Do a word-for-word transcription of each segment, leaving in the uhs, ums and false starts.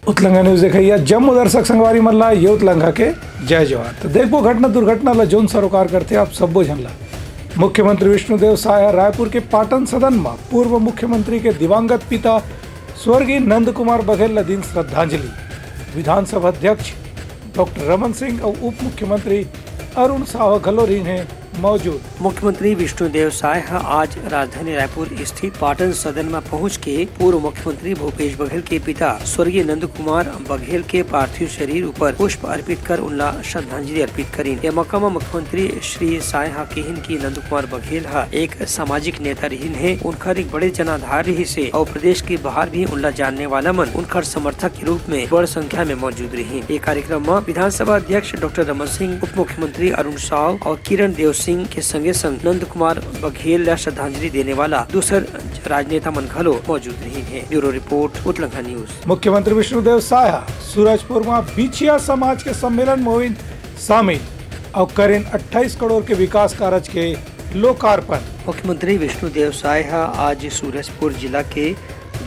उतलंघा news देखइया जम्मो दर्शक संगवारी मन ला ये उतलंघा के जय जोहार। तो देखबो घटना दुर्घटना ला जोन सरोकार करथे आप सब्बो झन ला। मुख्यमंत्री विष्णुदेव साय ह रायपुर के पाटन सदन म पूर्व मुख्यमंत्री के दिवंगत पिता स्वर्गीय नंद कुमार बघेल ला दिन श्रद्धांजलि। विधानसभा अध्यक्ष डॉक्टर रमन सिंह अउ उप मुख्यमंत्री अरुण साव घलो रहिन हे मौजूद। मुख्यमंत्री विष्णुदेव साय ह आज राजधानी रायपुर स्थित पाटन सदन म पहुंच के पूर्व मुख्यमंत्री भूपेश बघेल के पिता स्वर्गीय नंद कुमार बघेल के पार्थिव शरीर ऊपर पुष्प अर्पित कर उनला श्रद्धांजलि अर्पित करिन। ये मौका म मुख्यमंत्री श्री साय ह किहिन कि नंद कुमार बघेल ह एक सामाजिक नेता रिहिन हे, उनकर एक बड़े जनाधार रिहिस हे अउ प्रदेश के बाहर भी उनला जानने वाला मन उनकर समर्थक के रूप में बड़ संख्या में मौजूद रिहिन। ये कार्यक्रम म विधानसभा अध्यक्ष डॉक्टर रमन सिंह, उप मुख्यमंत्री अरुण साव अउ किरण देव सिंह के संगे संग नंद कुमार बघेल ला श्रद्धांजलि देने वाला दूसर राजनेता मन घलो मौजूद रिहिन हे। Bureau report, Utlangha news. मुख्यमंत्री विष्णुदेव साय ह सूरजपुर म बिछिया समाज के सम्मेलन म होइन शामिल अउ करेन अट्ठाईस करोड़ के विकास कारज के लोकार्पण। मुख्यमंत्री विष्णुदेव साय ह आज सूरजपुर जिला के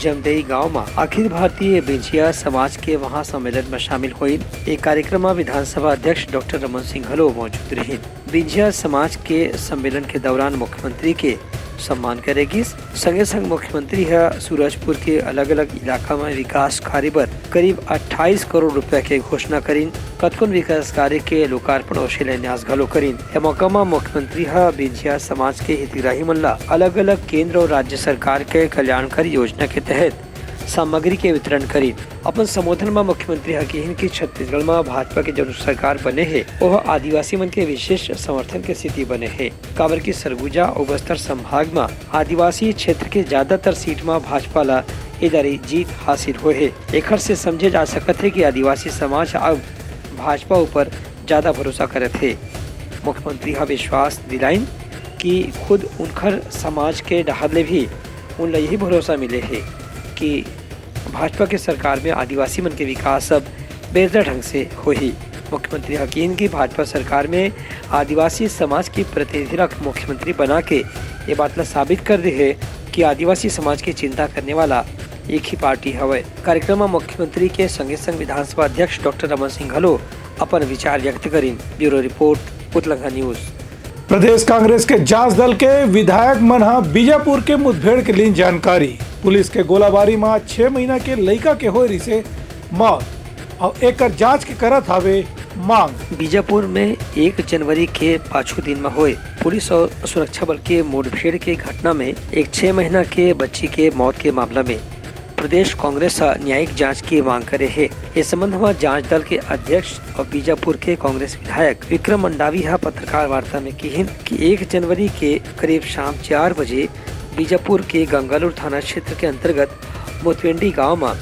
जमदई गांव म अखिल भारतीय बिछिया समाज के महासम्मेलन म शामिल होइन। ए कार्यक्रम म विधानसभा अध्यक्ष डॉक्टर रमन सिंह घलो मौजूद रिहिन। बिछिया समाज के सम्मेलन के दौरान मुख्यमंत्री के सम्मान करे गिस। संगे संग मुख्यमंत्री ह सूरजपुर के अलग-अलग इलाका म विकास कार्य बर करीब अट्ठाईस करोड़ रुपया के घोषणा करिन। कतकोन विकास कार्य के लोकार्पण अउ शिलान्यास घलो करिन। ए मौका म मुख्यमंत्री ह बिछिया समाज के हितग्राही मन ला अलग-अलग केंद्र अउ राज्य सरकार के कल्याणकारी योजना के तहत सामग्री के वितरण करिन। अपन संबोधन म मुख्यमंत्री ह किहिन कि छत्तीसगढ़ म भाजपा के जउन सरकार बने हे, ओह आदिवासी मन के विशेष समर्थन के स्थिति बने हे, काबर कि सरगुजा अउ बस्तर संभाग म आदिवासी क्षेत्र के ज्यादातर सीट म भाजपा ल ए दारी जीत हासिल होए हे। एखर से समझे जा सकत हे कि आदिवासी समाज अब भाजपा ऊपर ज्यादा भरोसा करत हे। मुख्यमंत्री ह विश्वास दिलाइन कि खुद उनखर समाज के डहार ले भी उन ला यही भरोसा मिले हे कि भाजपा के सरकार में आदिवासी मन के विकास अब बेहतर ढंग से होही। मुख्यमंत्री ह किहिन कि भाजपा सरकार में आदिवासी समाज के प्रतिनिधि ला मुख्यमंत्री बना के ये बात ला साबित कर दे हे कि आदिवासी समाज के चिंता करने वाला एक ही पार्टी हवय। कार्यक्रम म मुख्यमंत्री के संगे संग विधानसभा अध्यक्ष डॉक्टर रमन सिंह घलो अपन विचार व्यक्त करिन। Bureau report, Utlangha news. प्रदेश कांग्रेस के जांच दल के विधायक मन ह बीजापुर के मुठभेड़ के लीन जानकारी। पुलिस के गोलाबारी म छह महीना के लइका के होए रिसे मौत, अउ एकर जांच के करत हावे मांग। बीजापुर में एक जनवरी के पाछू दिन म होए पुलिस अउ सुरक्षा बल के मुठभेड़ के घटना में एक छह महीना के बच्ची के मौत के मामला में प्रदेश कांग्रेस ह न्यायिक जांच के मांग करे हे। इस संबंध म जांच दल के अध्यक्ष अउ बीजापुर के कांग्रेस विधायक विक्रम मंडावी ह पत्रकार वार्ता में किहिन कि एक जनवरी के करीब शाम चार बजे बीजापुर के गंगालूर थाना क्षेत्र के अंतर्गत मोतवेंडी गांव म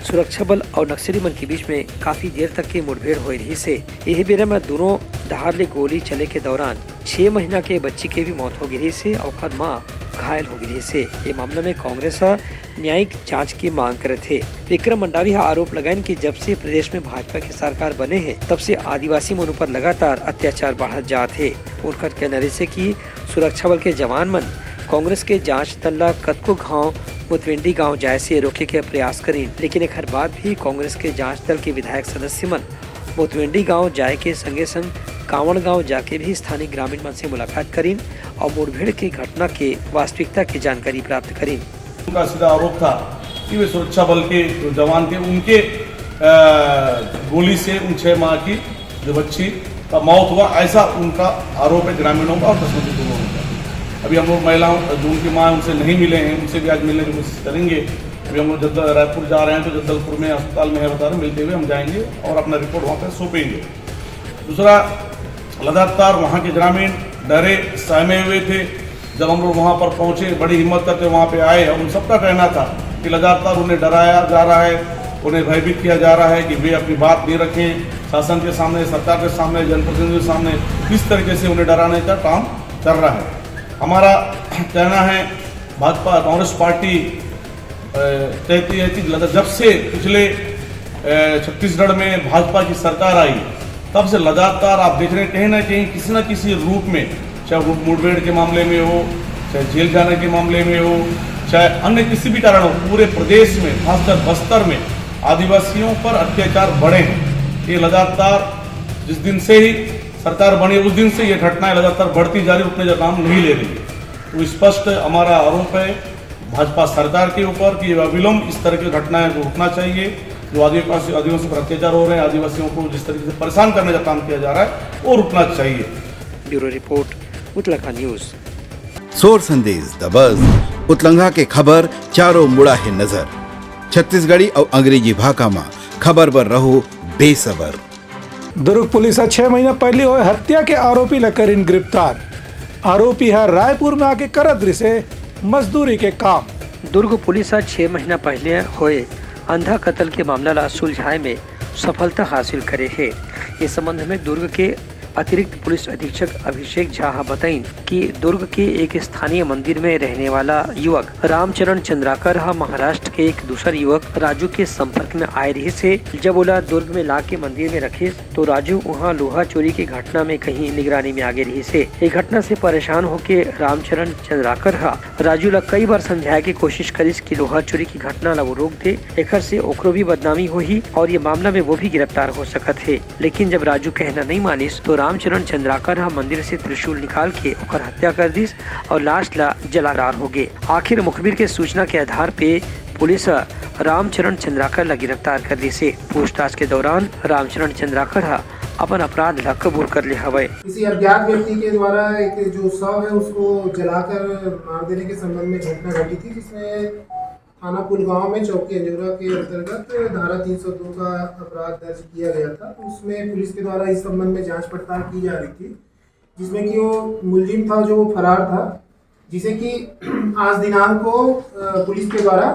सुरक्षा बल अउ नक्सली मन के बीच में काफी देर तक के मुठभेड़ होए रहिस हे। यही बेरा म दोनों डहार ले गोली चले के दौरान छह महीना के बच्ची के भी मौत हो गे रहिस हे अउ ओखर मां घायल हो गे रहिस हे। ये मामला में कांग्रेस ह न्यायिक जांच की मांग करत हे। विक्रम मंडावी ह आरोप लगाइन कि जब से प्रदेश में भाजपा के सरकार बने हे, तब से आदिवासी मन ऊपर लगातार अत्याचार बढ़त जात हे। उनकर कहना रहिस हे कि सुरक्षा बल के जवान मन कांग्रेस के जांच दल ला कतको घांव मोतवेंडी गांव जाए से रोके के प्रयास करिन, लेकिन एखर बाद भी कांग्रेस के जांच दल के विधायक सदस्य मन मोतवेंडी गांव जाए के संगे संग कांवड़ गांव जाके भी स्थानीय ग्रामीण मन से मुलाकात करिन अउ मुठभेड़ के घटना के वास्तविकता के जानकारी प्राप्त करिन। उनका सीधा आरोप था कि वे सुरक्षा बल के जो जवान थे, उनके, अ, गोली से उन छह माह की जो बच्ची का मौत हुआ, ऐसा उनका आरोप है ग्रामीणों का और दसमंदिर लोगों का। अभी हम लोग महिलाओं, जो उनकी माँ है, उनसे नहीं मिले हैं, उनसे भी आज मिलने की कोशिश करेंगे। अभी हम लोग जगदल-, रायपुर जा रहे हैं, तो जगदलपुर में अस्पताल में है, बता रहे, मिलते हुए हम जाएंगे और अपना रिपोर्ट वहाँ पे सौंपेंगे। दूसरा, लगातार वहाँ के ग्रामीण डरे, सहमे हुए थे। जब हम लोग वहाँ पर पहुँचे, बड़ी हिम्मत करके वहाँ पे आए, और उन सबका कहना था कि लगातार उन्हें डराया जा रहा है, उन्हें भयभीत किया जा रहा है कि वे अपनी बात नहीं रखें, शासन के सामने, सरकार के सामने, जनप्रतिनिधियों के सामने। इस तरीके से उन्हें डराने का काम कर रहा है। हमारा कहना है, भाजपा, कांग्रेस पार्टी, अ, कहती है कि लगा-, जब से पिछले, अ, छत्तीसगढ़ में भाजपा की सरकार आई, तब से लगातार आप देख रहे हैं, कहीं ना कहीं, किसी ना किसी रूप में, चाहे वो मुठभेड़ के मामले में हो, चाहे जेल जाने के मामले में हो, चाहे अन्य किसी भी कारण हो, पूरे प्रदेश में, खासकर बस्तर में आदिवासियों पर अत्याचार बढ़े हैं। ये लगातार जिस दिन से ही सरकार बनी, उस दिन से ये घटनाएं लगातार बढ़ती जा रही, रुकने का नाम नहीं ले रही है। तो स्पष्ट हमारा आरोप है भाजपा सरकार के ऊपर कि अविलंब इस तरह की घटनाएं को रुकना चाहिए। जो आदिवासी आदिवासियों पर अत्याचार हो रहे हैं, आदिवासियों को जिस तरीके से परेशान करने का काम किया जा रहा है, वो रुकना चाहिए। Bureau report, Utlangha news. सोर संदेश द बज। उतलंघा के खबर चारों मुड़ा है नजर। छत्तीसगढ़ी अउ अंग्रेजी भाखा म खबर बर रहो बेसबर। दुर्ग पुलिस ह छह महीना पहिली होए हत्या के आरोपी ल करिन गिरफ्तार। आरोपी ह रायपुर में आके करत रिसे मजदूरी के काम। दुर्ग पुलिस ह छह महीना पहले होए अंधा कत्ल के मामला ला सुलझाए में सफलता हासिल करे हे। इस संबंध में दुर्ग के अतिरिक्त पुलिस अधीक्षक अभिषेक झा ह बताइन कि दुर्ग के एक स्थानीय मंदिर में रहने वाला युवक रामचरण चंद्राकर ह महाराष्ट्र के एक दूसर युवक राजू के संपर्क में आए रिहिस हे। जब ओला दुर्ग में ला के मंदिर में रखिस, तो राजू उहाँ लोहा चोरी के घटना में कहीं निगरानी में आगे रिहिस हे। ये घटना से परेशान होके रामचरण चंद्राकर ह राजू ला कई बार समझाए के कोशिश करिस कि लोहा चोरी की घटना ला वो रोक दे, एखर से ओकरो भी बदनामी होही और ये मामला में वो भी गिरफ्तार हो सकत हे। लेकिन जब राजू कहना नहीं मानिस, तो रामचरण चंद्राकर ह मंदिर से त्रिशूल निकाल के ओकर हत्या कर दिस और लाश ला जला फरार हो गे। आखिर मुखबिर के सूचना के आधार पे पुलिस ह रामचरण चंद्राकर ला गिरफ्तार कर लिस हे। पूछताछ के दौरान रामचरण चंद्राकर ह अपन अपराध ला कबूल कर ले हवय। किसी अज्ञात व्यक्ति के द्वारा एक जो शव है उसको जलाकर मार देने के संबंध में घटना घटी थी, जिसमें थाना पुलगांव में चौकी अंजोरा के अंतर्गत धारा तीन सौ दो का अपराध दर्ज किया गया था। तो उसमें पुलिस के द्वारा इस संबंध में जांच पड़ताल की जा रही थी, जिसमें कि वो मुलजिम था जो वो फरार था, जिसे कि आज दिनांक को अ, पुलिस के द्वारा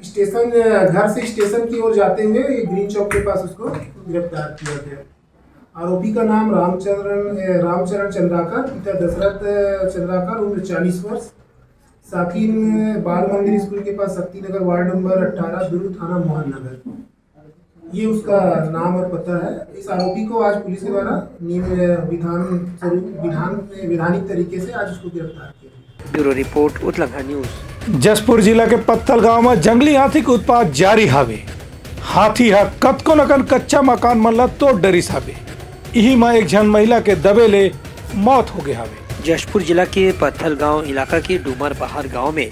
स्टेशन, घर से स्टेशन की ओर जाते हुए ये ग्रीन चौक के पास उसको गिरफ्तार किया गया। आरोपी का नाम रामचंद्रन अ, रामचरण चंद्राकर, पिता दशरथ चंद्राकर, उम्र चालीस वर्ष, साकिन बाल मंदिर स्कूल के पास, शक्ति नगर, वार्ड नंबर अठारह, दुर्ग, थाना मोहन नगर। ये उसका नाम और पता है। इस आरोपी को आज पुलिस के द्वारा निम्न विधान स्वरूप विधान वैधानिक तरीके से आज उसको गिरफ्तार किया गया। Bureau report, Utlangha news. Jashpur जिला के पत्थलगांव में जंगली हाथी के उत्पात जारी हावे। हाथी ह कतकोन अकन कच्चा मकान मन ला तोड़ डरिस हावे। इही म एक झन महिला के दबे ले मौत हो गे हावे। जशपुर जिला के पत्थलगांव इलाका के डूमर बहार गांव में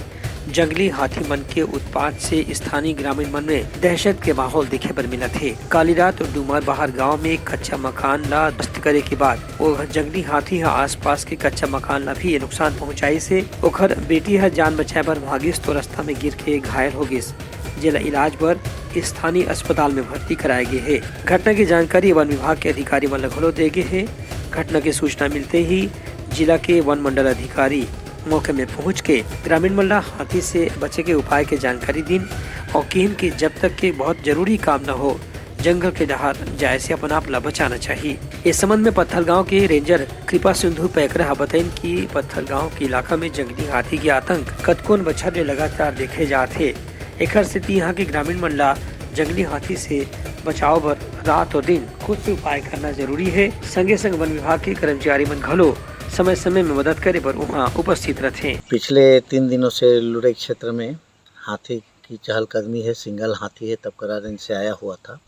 जंगली हाथी मन के उत्पात से स्थानीय ग्रामीण मन में दहशत के माहौल देखे बर मिलत हे। काली रात डूमर बहार गांव में एक कच्चा मकान ला ध्वस्त करे के बाद ओ जंगली हाथी ह आसपास के कच्चा मकान ला भी नुकसान पहुंचाइस हे। ओखर बेटी ह जान बचाए बर भागिस तो रास्ता में गिर के घायल हो गिस, जेला इलाज बर स्थानीय अस्पताल में भर्ती कराए गे हे। घटना की जानकारी वन विभाग के अधिकारी मन ल घलो दे गे हे। घटना की सूचना मिलते ही जिला के वन मंडल अधिकारी मौके में पहुंच के ग्रामीण मन ला हाथी से बचे के उपाय के जानकारी दीन और किहिन कि जब तक के बहुत जरूरी काम न हो, जंगल के डहार जाए से अपन आप ला बचाना चाहिए। इस संबंध में पत्थलगांव के रेंजर कृपा सिंधु पैकरा ह बताइन कि पत्थलगांव के इलाका में जंगली हाथी के आतंक कतकोन बछर ले लगातार देखे जात हे। एखर सेती यहाँ के ग्रामीण मन ला जंगली हाथी से बचाव बर रात और दिन खुद से उपाय करना जरूरी हे। संगे संग वन विभाग के कर्मचारी मन घलो समय समय में मदद करे बर उहाँ उपस्थित रथे। पिछले तीन दिनों से लुरई क्षेत्र में हाथी की चहलकदमी है। सिंगल हाथी है, तपकरा रेंज से आया हुआ था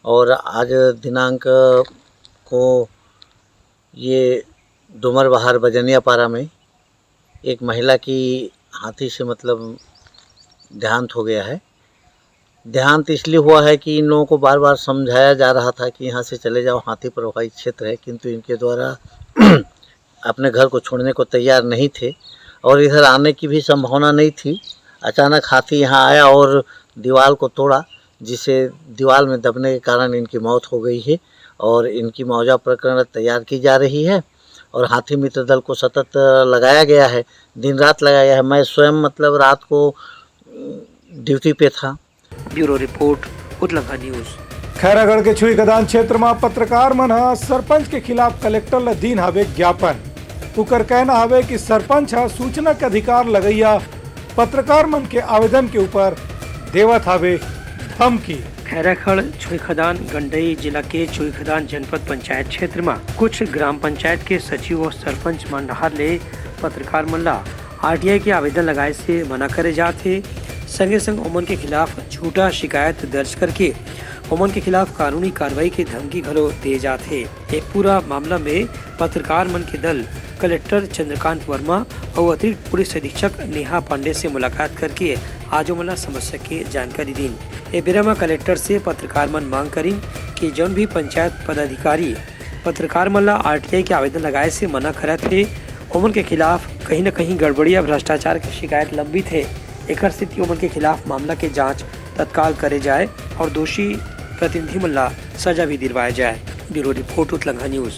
और आज दिनांक को ये डूमर बहार बजनिया पारा में एक महिला की हाथी से मतलब देहांत हो गया है। देहांत इसलिए हुआ है कि इन लोगों को बार बार समझाया जा रहा था कि यहाँ से चले जाओ, हाथी प्रभावित क्षेत्र है, किंतु इनके द्वारा अपने घर को छोड़ने को तैयार नहीं थे और इधर आने की भी संभावना नहीं थी। अचानक हाथी यहाँ आया और दीवार को तोड़ा, जिससे दीवार में दबने के कारण इनकी मौत हो गई है और इनकी मुआवजा प्रकरण तैयार की जा रही है और हाथी मित्र दल को सतत लगाया गया है, दिन रात लगाया गया है। मैं स्वयं मतलब रात को ड्यूटी पे था। Bureau report, Utlangha news. Khairagarh के छुईखदान क्षेत्र म पत्रकार मन ह सरपंच के खिलाफ कलेक्टर ल दीन हवे ज्ञापन। उकर कहना हवे कि सरपंच ह सूचना के अधिकार लगैया पत्रकार मन के आवेदन के ऊपर देवत हवे धमकी। खैरागढ़ छुईखदान गंडई जिला के छुईखदान जनपद पंचायत क्षेत्र म कुछ ग्राम पंचायत के सचिव और सरपंच मन डहार ले पत्रकार मन ला आरटीआई के आवेदन लगाए से मना करे जात हे। संगे संग ओमन के खिलाफ झूठा शिकायत दर्ज करके ओमन के खिलाफ कानूनी कार्रवाई के धमकी घलो दे जात हे। ए पूरा मामला में पत्रकार मन के दल कलेक्टर चंद्रकांत वर्मा अउ अतिरिक्त पुलिस अधीक्षक नेहा पांडे से मुलाकात करके आज ओमन ला समस्या के जानकारी दीन। ए बेरा म कलेक्टर से पत्रकार मन मांग करिन कि जौन भी पंचायत पदाधिकारी पत्रकार मन ला आरटीआई के आवेदन लगाए से मना करत हे, ओमन के खिलाफ कहीं न कहीं गड़बड़ी या भ्रष्टाचार के शिकायत लंबित हे। एकर सेती ओमन के खिलाफ मामला के जांच तत्काल करे जाए और दोषी प्रतिनिधि मन ला सजा भी दिलवाए जाए। Bureau report, Utlangha news.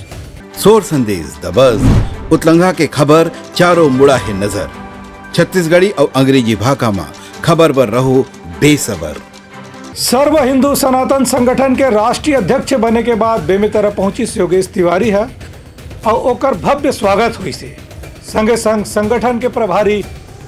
सोर संदेश दबस, उतलंघा के खबर चारों मुड़ा हे नजर। छत्तीसगढ़ी अउ अंग्रेजी भाखा म खबर बर रहो बेसबर। सर्व हिंदू सनातन संगठन के राष्ट्रीय अध्यक्ष बने के बाद बेमेतरा पहुंचिस योगेश तिवारी ह अउ ओकर भव्य स्वागत होइस हे। संगे संग संगठन के प्रभारी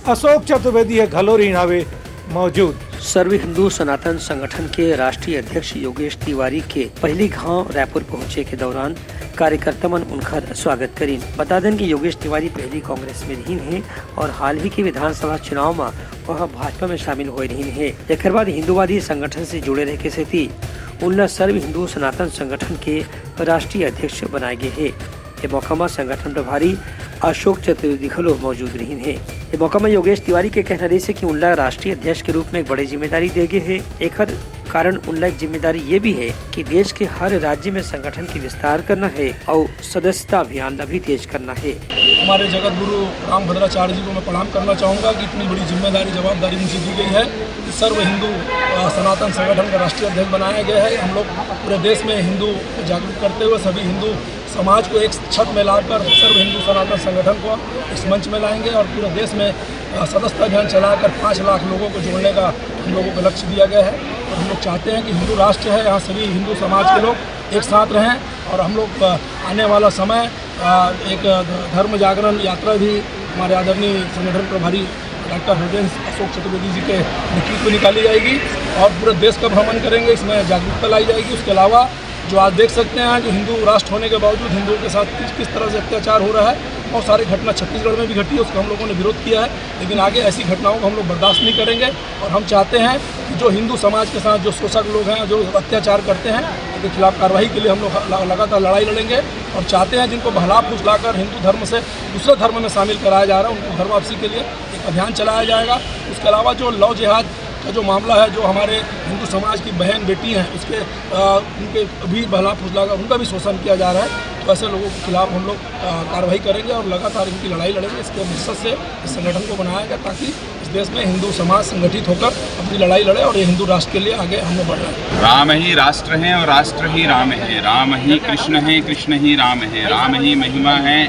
अशोक चतुर्वेदी ह घलो रिहिन हावे मौजूद। सर्व हिंदू सनातन संगठन के राष्ट्रीय अध्यक्ष योगेश तिवारी के पहली घांव रायपुर पहुंचे के दौरान कार्यकर्ता मन उनकर स्वागत करिन। बता देन कि योगेश तिवारी पहली कांग्रेस में रिहिन हे और हाल ही के विधानसभा चुनाव म वह भाजपा में शामिल होए रिहिन हे। एकर बाद हिंदूवादी संगठन से जुड़े रहे के सेती उनला सर्व हिंदू सनातन संगठन के राष्ट्रीय अध्यक्ष बनाए गे हे। ए मौका म संगठन प्रभारी अशोक चतुर्वेदी घलो मौजूद रिहिन हे। ए मौका म योगेश तिवारी के कहना रहिस हे कि उनला राष्ट्रीय अध्यक्ष के रूप में एक बड़े जिम्मेदारी दे गे हे। एकर कारण उनला एक जिम्मेदारी ये भी हे कि देश के हर राज्य में संगठन के विस्तार करना हे अउ सदस्यता अभियान ला भी तेज करना हे। हमारे जगत गुरु राम भद्राचार्य जी को मैं प्रणाम करना चाहूँगा कि इतनी बड़ी जिम्मेदारी, जवाबदारी मुझे दी गई है कि सर्व हिंदू, अ, सनातन संगठन का राष्ट्रीय अध्यक्ष बनाया गया है। हम लोग पूरे देश में हिंदू को जागरूक करते हुए सभी हिंदू समाज को एक छत में लाकर सर्व हिंदू सनातन संगठन को इस मंच में लाएंगे और पूरे देश में, अ, सदस्यता अभियान चलाकर पाँच लाख लोगों को जोड़ने का हम लोगों का लक्ष्य दिया गया है। और हम लोग चाहते हैं कि हिंदू राष्ट्र है, यहाँ सभी हिंदू समाज के लोग एक साथ रहें और हम लोग, अ, आने वाला समय, अ, एक धर्म जागरण यात्रा भी हमारे आदरणीय संगठन प्रभारी डॉक्टर हृदय अशोक चतुर्वेदी जी के नेतृत्व में निकाली जाएगी और पूरे देश का भ्रमण करेंगे। इसमें जागरूकता लाई जाएगी। उसके अलावा जो आज देख सकते हैं कि हिंदू राष्ट्र होने के बावजूद हिंदुओं के साथ किस किस तरह से अत्याचार हो रहा है, बहुत सारी घटना छत्तीसगढ़ में भी घटी है, उसका हम लोगों ने विरोध किया है, लेकिन आगे ऐसी घटनाओं को हम लोग बर्दाश्त नहीं करेंगे। और हम चाहते हैं कि जो हिंदू समाज के साथ जो शोषक लोग हैं, जो अत्याचार करते हैं, उनके खिलाफ कार्रवाई के लिए हम लोग ल-, लगातार लड़ाई लड़ेंगे और चाहते हैं जिनको बहला फुसलाकर हिंदू धर्म से दूसरे धर्म में शामिल कराया जा रहा है, उनको धर्म वापसी के लिए एक अभियान चलाया जाएगा। उसके अलावा जो लव जिहाद का जो मामला है, जो हमारे हिंदू समाज की बहन बेटी हैं, उसके, अ, उनके भी बहला फुसलाकर उनका भी शोषण किया जा रहा है, तो ऐसे लोगों के खिलाफ हम लोग, अ, कार्रवाई करेंगे और लगातार इनकी लड़ाई लड़ेंगे। इसके मकसद से इस संगठन को बनाया गया ताकि इस देश में हिंदू समाज संगठित होकर अपनी लड़ाई लड़े और ये हिंदू राष्ट्र के लिए आगे हम लोग बढ़ रहे हैं। राम ही राष्ट्र है और राष्ट्र ही राम है। राम ही कृष्ण है, कृष्ण ही राम है। राम ही महिमा है,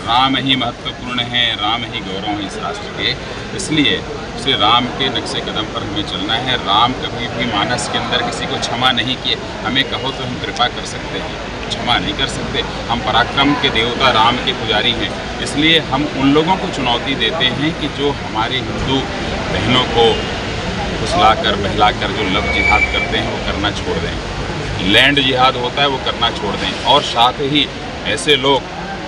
राम ही महत्वपूर्ण है, राम ही गौरव है इस राष्ट्र के। इसलिए श्री राम के नक्शे कदम पर हमें चलना है। राम कभी भी मानस के अंदर किसी को क्षमा नहीं किए। हमें कहो तो हम कृपा कर सकते हैं, क्षमा नहीं कर सकते। हम पराक्रम के देवता राम के पुजारी हैं, इसलिए हम उन लोगों को चुनौती देते हैं कि जो हमारे हिंदू बहनों को फुसलाकर, बहलाकर जो लव जिहाद करते हैं, वो करना छोड़ दें। लैंड जिहाद होता है, वो करना छोड़ दें। और साथ ही ऐसे लोग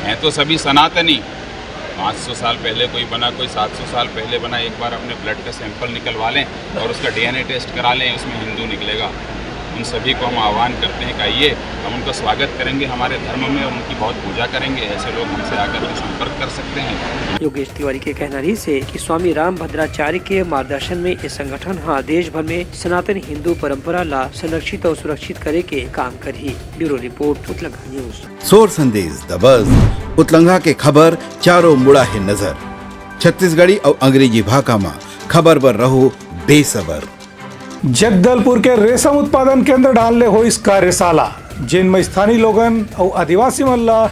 हैं तो सभी सनातनी, पाँच सौ साल पहले कोई बना, कोई सात सौ साल पहले बना, एक बार अपने ब्लड का सैंपल निकलवा लें और उसका डीएनए टेस्ट करा लें, उसमें हिंदू निकलेगा। उन सभी को हम आह्वान करते हैं कि आइए, हम उनका स्वागत करेंगे हमारे धर्म में और उनकी बहुत पूजा करेंगे। ऐसे लोग हमसे आकर के संपर्क कर सकते हैं। योगेश तिवारी के कहना रहिस हे कि स्वामी राम भद्राचार्य के मार्गदर्शन में ये संगठन ह देश भर में सनातन हिंदू परंपरा ला संरक्षित और सुरक्षित करे के काम करही। Bureau report, Utlangha news. सोर संदेश दबस, उतलंघा के खबर चारों मुड़ा हे नजर। छत्तीसगढ़ी अउ अंग्रेजी भाखा म खबर बर रहो बेसबर। जगदलपुर के रेशम उत्पादन केंद्र डाहर ले होइस कार्यशाला, जेन म स्थानीय लोगन अउ आदिवासी मन ला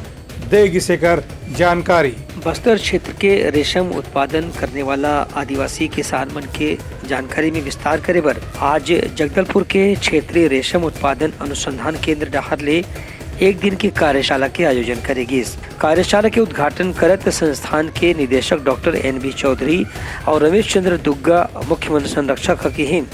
दे गिस एकर जानकारी। बस्तर क्षेत्र के रेशम उत्पादन करने वाला आदिवासी किसान मन के जानकारी में विस्तार करे बर आज जगदलपुर के क्षेत्रीय रेशम उत्पादन अनुसंधान केंद्र डाहर ले एक दिन के कार्यशाला के आयोजन करे गिस। कार्यशाला के उद्घाटन करत संस्थान के निदेशक डॉक्टर एन बी चौधरी और रमेश चंद्र दुग्गा, मुख्य वन संरक्षक ह किहिन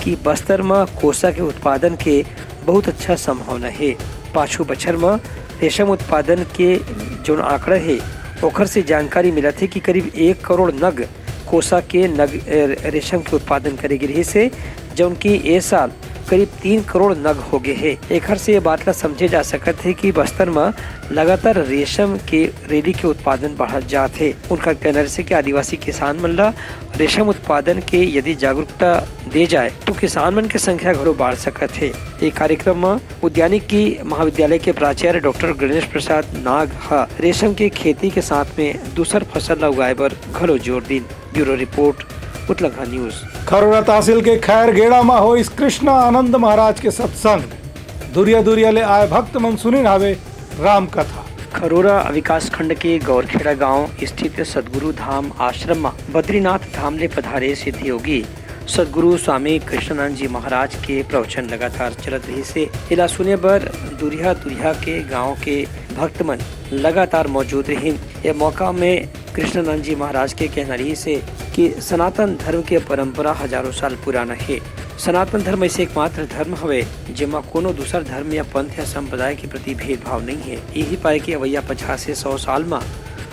कि बस्तर म कोसा के उत्पादन के बहुत अच्छा संभावना हे। पाछू बछर म रेशम उत्पादन के जोन आंकड़ा हे, ओखर से जानकारी मिलत हे कि करीब एक करोड़ नग कोसा के नग ए, रेशम के उत्पादन करे गे रिहिस हे, जउन की ए साल करीब तीन करोड़ नग हो गे हे। एखर से ये बात ला समझे जा सकत हे कि बस्तर म लगातार रेशम के रेली के उत्पादन बढ़त जात हे। उनका कहना रिहिस हे कि आदिवासी किसान मन ला रेशम उत्पादन के यदि जागरूकता दे जाए, तो किसान मन के संख्या घलो बढ़ सकत हे। ये कार्यक्रम म उद्यानिकी महाविद्यालय के प्राचार्य डॉक्टर गणेश प्रसाद नाग ह रेशम के खेती के साथ में दूसर फसल ला उगाए बर घलो जोर दिन। Bureau report, Utlangha news. Kharora तहसील के खैरगेड़ा म होइस कृष्णा आनंद महाराज के सत्संग। दुरिया दुरिया ले आए भक्त मन सुनिन हावे राम कथा। खरोरा विकासखंड के गौरखेड़ा गांव स्थित सदगुरु धाम आश्रम म बद्रीनाथ धाम ले पधारे सिद्धियोगी सदगुरु स्वामी कृष्णानंद जी महाराज के प्रवचन लगातार चलत रहिस हे। एला सुने बर दुरिहा दुरिहा के गांव के भक्त मन लगातार मौजूद रहिन। ये मौका में कृष्णानंद जी महाराज के कहना रहिस हे कि सनातन धर्म के परंपरा हजारों साल पुराना हे। सनातन धर्म ऐसे एकमात्र धर्म हवे, जेमा कोनो दूसर धर्म या पंथ या संप्रदाय के प्रति भेदभाव नहीं है। यही पाए के अवैया पचास से सौ साल म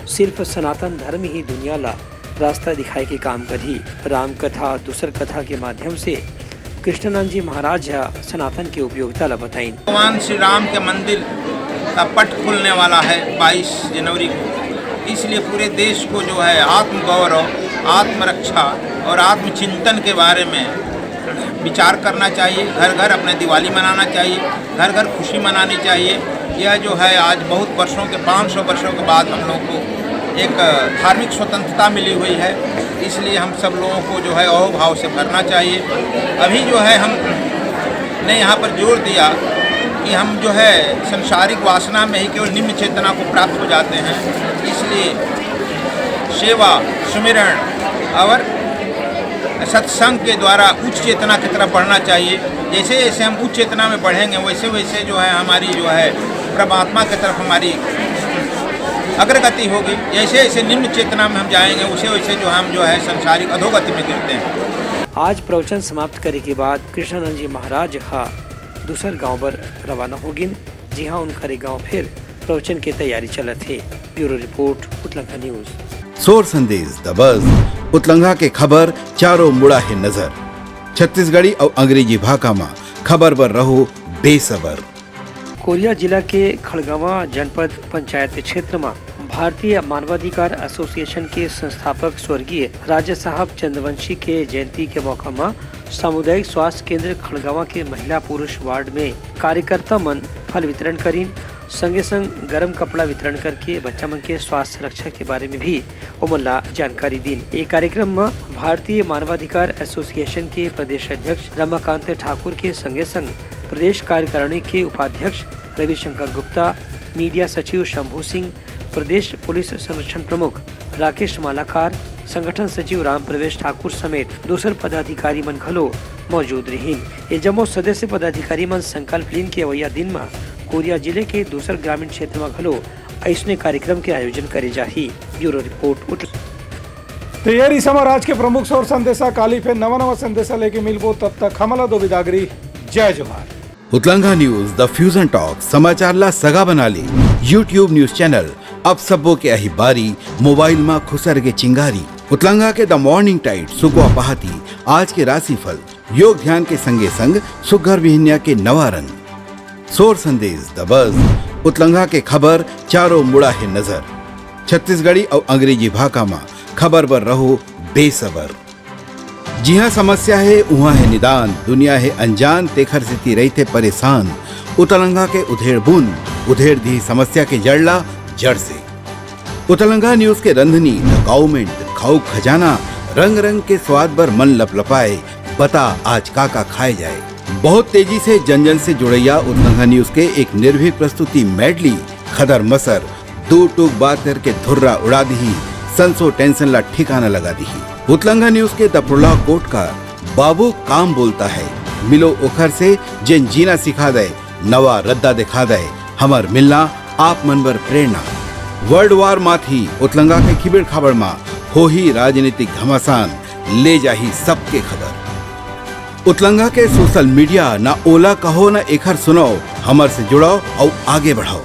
सिर्फ सनातन धर्म ही दुनिया ला रास्ता दिखाए के काम करही। राम कथा, दूसर कथा के माध्यम से कृष्णानंद जी महाराज ह सनातन के उपयोगिता ला बताइन। भगवान श्री राम के मंदिर का पट खुलने वाला है बाईस जनवरी को, इसलिए पूरे देश को जो है आत्मगौरव, आत्मरक्षा और आत्मचिंतन के बारे में विचार करना चाहिए। घर घर अपने दिवाली मनाना चाहिए, घर घर खुशी मनानी चाहिए। यह जो है आज बहुत वर्षों के, पाँच सौ वर्षों के बाद हम लोग को एक धार्मिक स्वतंत्रता मिली हुई है, इसलिए हम सब लोगों को जो है अहोभाव से भरना चाहिए। अभी जो है हमने यहाँ पर जोर दिया कि हम जो है सांसारिक वासना में ही केवल निम्न चेतना को प्राप्त हो जाते हैं, इसलिए सेवा, सुमिरण और सत्संग के द्वारा उच्च चेतना की तरफ बढ़ना चाहिए। जैसे जैसे हम उच्च चेतना में बढ़ेंगे, वैसे वैसे जो है हमारी जो है परमात्मा की तरफ हमारी अग्रगति होगी। जैसे जैसे निम्न चेतना में हम जाएंगे, उसे वैसे जो हम जो है सांसारिक अधोगति में गिरते हैं। आज प्रवचन समाप्त करे के बाद कृष्णानंद जी महाराज हा दूसर गांव बर रवाना होगिन, जिहां उनकर गांव फिर प्रवचन के तैयारी चलत हे। Bureau report, Utlangha news. सोर संदेश, द बज, उतलंघा के खबर चारों मुड़ा हे नजर। छत्तीसगढ़ी अउ अंग्रेजी भाखा म खबर बर रहो बेसबर। कोरिया जिला के खड़गवां जनपद पंचायत क्षेत्र म भारतीय मानवाधिकार एसोसिएशन के संस्थापक स्वर्गीय राजा साहब चंद्रवंशी के जयंती के मौका म सामुदायिक स्वास्थ्य केंद्र खड़गवां के महिला पुरुष वार्ड में कार्यकर्ता मन फल वितरण करिन, संगे संग गरम कपड़ा वितरण करके बच्चा मन के स्वास्थ्य रक्षा के बारे में भी ओमन ला जानकारी दीन। ये कार्यक्रम म भारतीय मानवाधिकार एसोसिएशन के प्रदेश अध्यक्ष रमाकांत ठाकुर के संगे संग प्रदेश कार्यकारिणी के उपाध्यक्ष रविशंकर गुप्ता, मीडिया सचिव शंभू सिंह, प्रदेश पुलिस संरक्षण प्रमुख राकेश मालाकार, संगठन सचिव राम प्रवेश ठाकुर समेत दूसर पदाधिकारी मन घलो मौजूद रहिन। ये जम्मो सदस्य पदाधिकारी मन संकल्प लीन के अवैया दिन म कोरिया जिले के दूसर ग्रामीण क्षेत्र म घलो अइसने कार्यक्रम के आयोजन करे जाही। ब्यूरो रिपोर्ट, उतल। तो ये रिहिस हमर आज के प्रमुख सोर संदेशा। काली फिर नवा नवा संदेशा लेके मिलबो, तब तक हमला दो बिदागरी। जय जोहार। उतलंघा न्यूज, द फ्यूजन टॉक, समाचार ला सगा बना ले। YouTube न्यूज चैनल, अब सबो के आही बारी, मोबाइल मा खुसर के चिंगारी। उतलंघा के द मॉर्निंग टाइड, सुकवा पहाती, आज के राशिफल, योग ध्यान के संगे संग सुग्घर बिहनिया के नवा रंग। सोर संदेश, द बज, उतलंघा के खबर, चारों मुड़ा हे नजर। छत्तीसगढ़ी अउ अंग्रेजी भाखा मा खबर बर रहो बेसबर। जिहाँ समस्या हे, उहाँ हे निदान, दुनिया हे अनजान, तेखर सेती रहिथे परेशान। उतलंघा के उधेड़ बुन, उधेड़ दिही समस्या के जड़ ला, जड़ से। उतलंघा न्यूज के रंधनी, द काउमेंट, खाऊ खजाना, रंग रंग के स्वाद बर मन लपलपाए, बता आज का का खाए जाए। बहुत तेजी से जन जन से जुड़ैया उतलंघा न्यूज के एक निर्भीक प्रस्तुति मेडली, खदर मसर, दू टूक बात करके धुर्रा उड़ा दिही, संसो टेंशन ला ठिकाना लगा दिही। उतलंघा न्यूज के दफुड़ला कोट का बाबू काम बोलता है, मिलो ओखर से जेन जीना सिखा दे, नवा रद्दा दिखा दे, हमर मिलना आप मन बर प्रेरणा। वर्ल्ड वार माथी उतलंगा के खिबेड़ खाबड़ मा होही राजनीतिक घमासान, ले जाही सबके खबर। उतलंगा के सोशल मीडिया ना ओला कहो ना एखर सुनाओ, हमर से जुड़ाओ अउ आगे बढ़ाओ।